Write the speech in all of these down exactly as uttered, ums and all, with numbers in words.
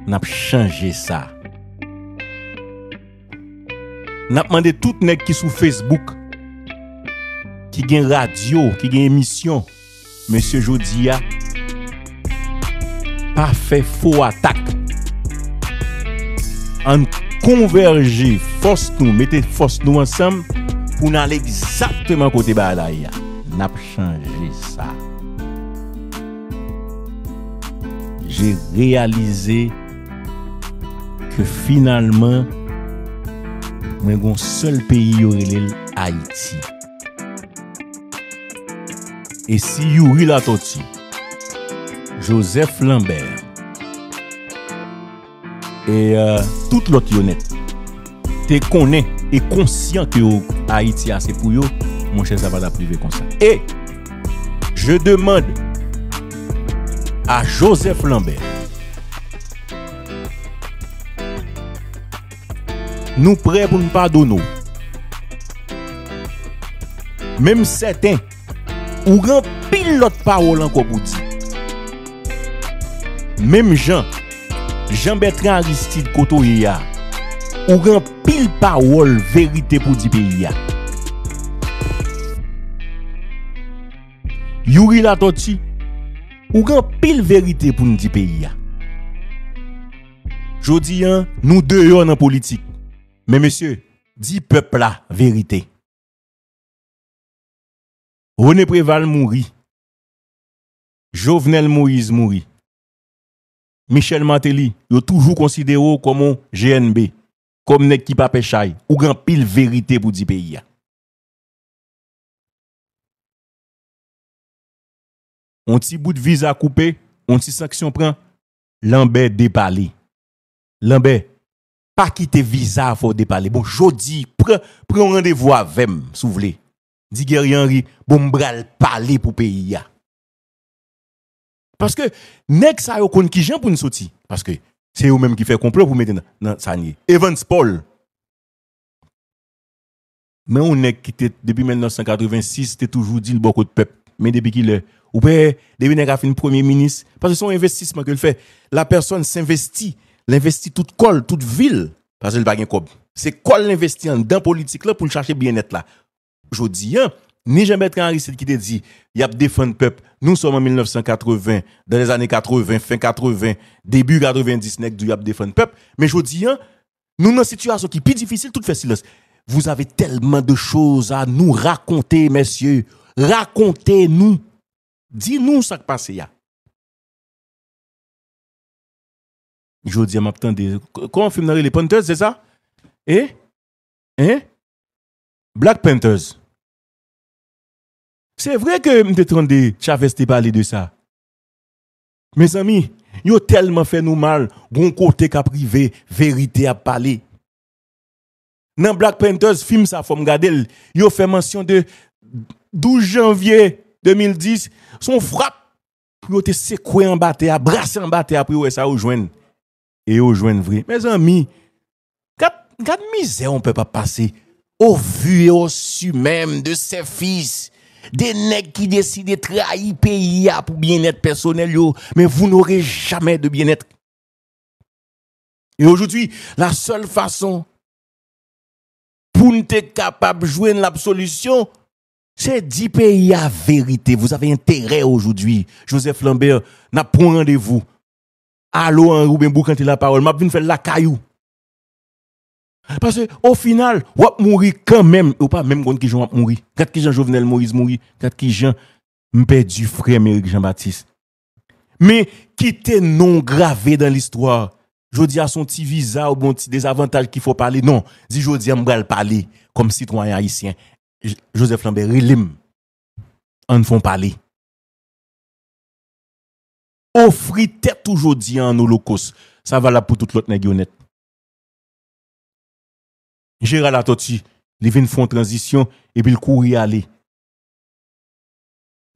N ap chanje sa. N ap mande tout nèg ki sou Facebook, ki gen radyo, ki gen emisyon, mesye, jodi a, pa fè fo atak. Ann konvèje fòs nou, mete fòs nou ansanm pou n al egzakteman kote bagay la ye a. N ap chanje sa. J'ai réalisé ke finalman, mwen gon sèl peyi yo rele l Ayiti. E si Youri Latortue, Joseph Lambert, e, euh, tout lòt yo nèt te konnen e konsyan ke yo, Ayiti a se pou yo, monchè, sa pa t ap rive konsa. E je demande à Joseph Lambert, nou prè pou n padone w. Men m sèten, ou gen anpil lòt pawòl ankò pou di. Menm jan, Jean Bertrand Aristide, kote w ye a, ou gen anpil pawòl verite pou di peyi a. Youri Latortue, ou gen anpil verite pou n di peyi a. Jodi a, nou deyò nan politik. Men mesye, di pèp la verite. René Préval mouri. Jovenel Moïse mouri. Michel Martelly, yo toujou konsidere w kòm yon G N B, kòm nèg ki pa pè chay. Ou gen anpil verite pou di peyi a. On ti bout viza koupe, on ti sanksyon pran, Lambert depale. Lambert, pa kite viza a fè w depale. Bon, jodi, pran, pran yon randevou avè m, si w vle. Di Guerrier Henry, bon, m pral pale pou peyi a. Paske nèg sa yo konn kijan pou n soti. Paske se yo menm ki fè konplo pou mete nan, nan sa n ye. Evans Paul. Men yon nèg ki te, depi mil nèf san katrevensis, te toujou di l bò kot pèp. Men depi kilè? Ou wè, depi nèg la fin premye minis, paske se yon envestisman ke l fè. La personne s'investit. L envesti tout kò l, tout vi l. Paske l pa gen kòb. Se kò l l envesti anndan politik la pou l chache byennèt la. Jodi a, ni Jean Bertrand Aristide ki te di y ap defann pèp, nous sommes en mil nèf san katreven, dans les années katreven, fen katreven, debi katrevenndis, nèg di w y ap defann pèp. Men jodi a, nou nan sitiyasyon ki pi difisil, tout fè silans. Vous avez tellement de choses à nous raconter, messieurs. Rakontez-nous. Di nou sa k pase a. Jodi a m ap tande, k-, kòman fim nan rele? Panthers, se sa? E? Hein? Black Panthers. Se vre ke m te tande Chavez te pale de sa. Mezanmi, yo tèlman fè nou mal, gon kote k ap rive, verite ap pale. Nan Black Panthers, fim sa, fò m gade l, yo fè mansyon de douz janvye de mil dis, se yon frap pou yo te sekwe anba tè a, brase anba tè a pou yo wè sa yo jwenn. E yo jwenn vre. Mezanmi, gad, gad mizè yon pèp ap pase. Au vu et au su même de ses fils, de nèg ki deside trayi peyi a pou byennèt pèsonèl yo, mais vous n'aurez jamais de bien-être. Et aujourd'hui, la seule façon pou n te kapab jwenn labsolisyon, se di peyi a verite. Vous avez intérêt aujourd'hui, Joseph Lambert, n ap pran randevou. Alo Henry oubyen boukante lapawòl, m ap vin fè l lakay ou. Paske, o final, w ap mouri kanmenm, e w pa menm konn kijan w ap mouri. Gad kijan Jovenel Moïse mouri, gad kijan m pèdi frè m Eric Jean Baptiste. Men kite non w grave dan listwa. Jodi a se yon ti viza oubyen yon ti dezavantaj ki fè w pale. Non, di jodi a m pral pale kòm sitwayen ayisyen. J-, Joseph Lambert, rele m. Ann fè yon pale. Ofri tèt ou jodi a an olokòs. Sa valab pou tout lòt nèg yo nèt. Gérard Latortue, li vin fè yon tranzisyon epi l kouri ale.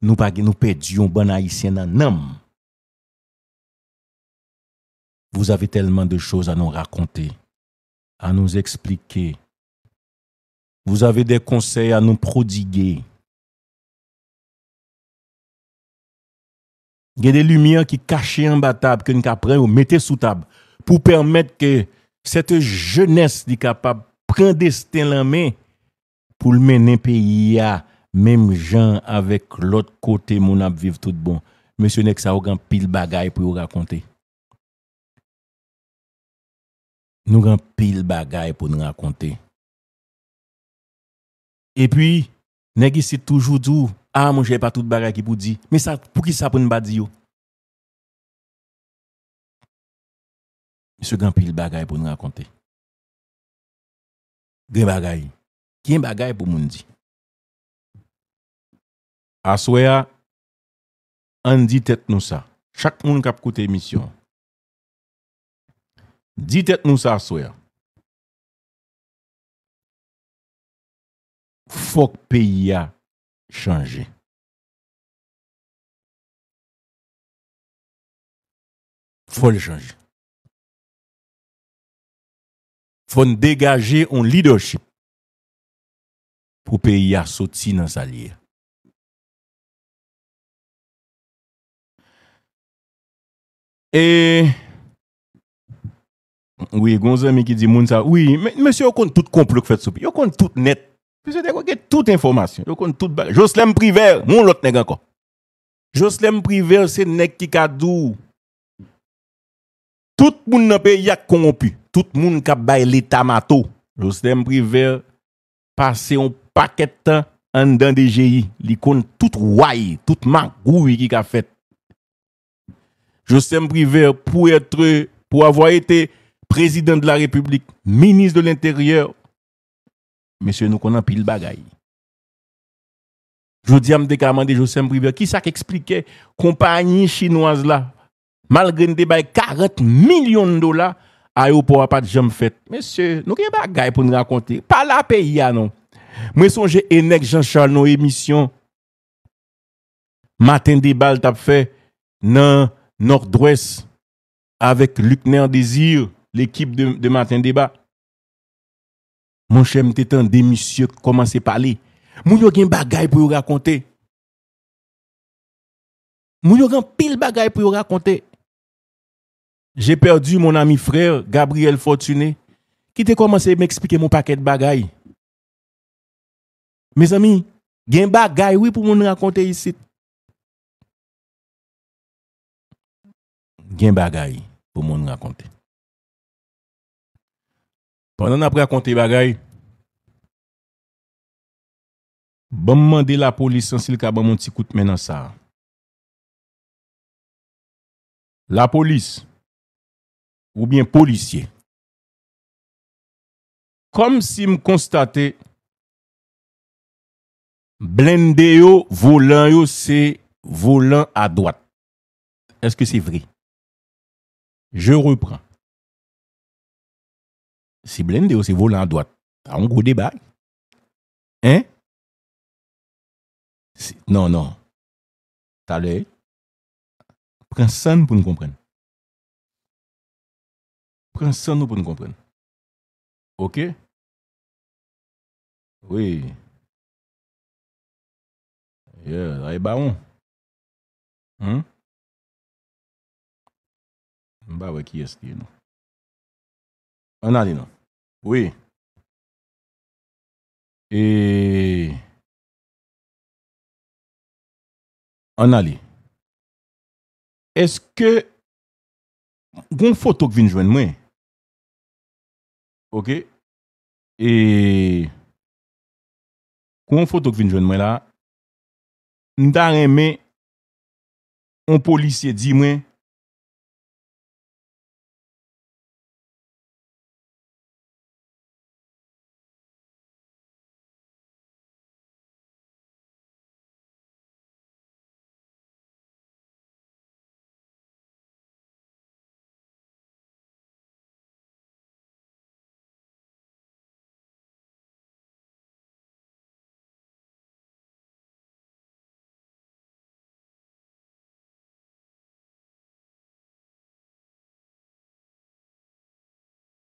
Nou pa gen, nou pèdi yon bann Ayisyen nan nanm. Vous avez tellement de choses à nous raconter, à nous expliquer. Vous avez des conseils à nous prodiguer. Gen de limyè ki kache anba tab ke n ka pran yo mete sou tab pou pèmèt ke cette jeunesse li kapab pran desten l an men pou l mennen peyi a menm jan avèk lòt kote moun ap viv tout bon. Mesye, nèg sa yo gen anpil bagay pou yo rakonte. Nou gen anpil bagay pou n rakonte. Epi, nèg isit toujou di w, "A, monchè, e pa tout bagay ki pou di." Men sa, poukisa pou n pa di yo? Mesye, gen anpil bagay pou n rakonte. Gen bagay. Gen bagay pou moun di. Aswè a, ann di tèt nou sa. Chak moun k ap koute emisyon an, di tèt nou sa aswè a. Fòk peyi a chanje. Fò l chanje. Fò n degaje yon leadership pou peyi a soti nan sa l ye a. E wi, gon zanmi ki di moun sa, wi, men, mesye, yo konn tout konplo k fèt sou peyi. Yo konn tout nèt. Mesye, nèg yo gen tout enfòmasyon. Yo konn tout bagay. Joslèm Privè, yon lòt nèg ankò. Joslèm Privè se nèg ki ka di w tout moun nan peyi a k konwonpi. Tout moun k ap bay Leta mato. Joslèm Privè pase yon pakèt tan anndan D G I. Li konn tout way, tout magouy ki ka fèt. Joslèm Privè, pour être, pour avoir été président de la République, ministre de l'Intérieur, mesye, nou konn anpil bagay. Jodi a, m te ka mande Joslèm Privè, kisa k eksplike konpayi chinwaz la, malgre n te bay karant milyon dola, ayewopò a pa t janm fèt. Mesye, nou gen bagay pou n rakonte. Pa la peyi a non. Mwen sonje Enèk Jean Charles nan emisyon Maten Deba l t ap fè nan Nòdwès avèk Luckner Désir, lekip de, de Maten Deba. Monchè, m te tande misye kòmanse pale. Moun yo gen bagay pou yo rakonte. Moun yo gen anpil bagay pou yo rakonte. J'ai perdu mon ami frère Gabriel Fortuné, ki te kòmanse m eksplike m yon pakèt bagay. Mezanmi, gen bagay wi pou moun rakonte isit. Gen bagay pou moun rakonte. Pandan n ap rakonte bagay, ban m mande lapolis lan si l ka ban m yon ti kout men nan sa a. Lapolis oubyen polisye. Kòmsi m konstate blende yo, volan yo se volan adwat. Èske se vre? Je reprends. Si blende yo se volan adwat, sa yon gwo deba. Hein? Si, non, non. Talè, pran san n pou n konprann. Pran san nou pou n konprann. Oke? Wi. Yeah, sa e bawon. Hmm? M pa wè kiyès li ye non. Ann ale non. Wi. E ann ale. Èske gon foto k vin jwenn mwen? Oke. E gon foto k vin jwenn mwen la. M ta renmen yon polisye di mwen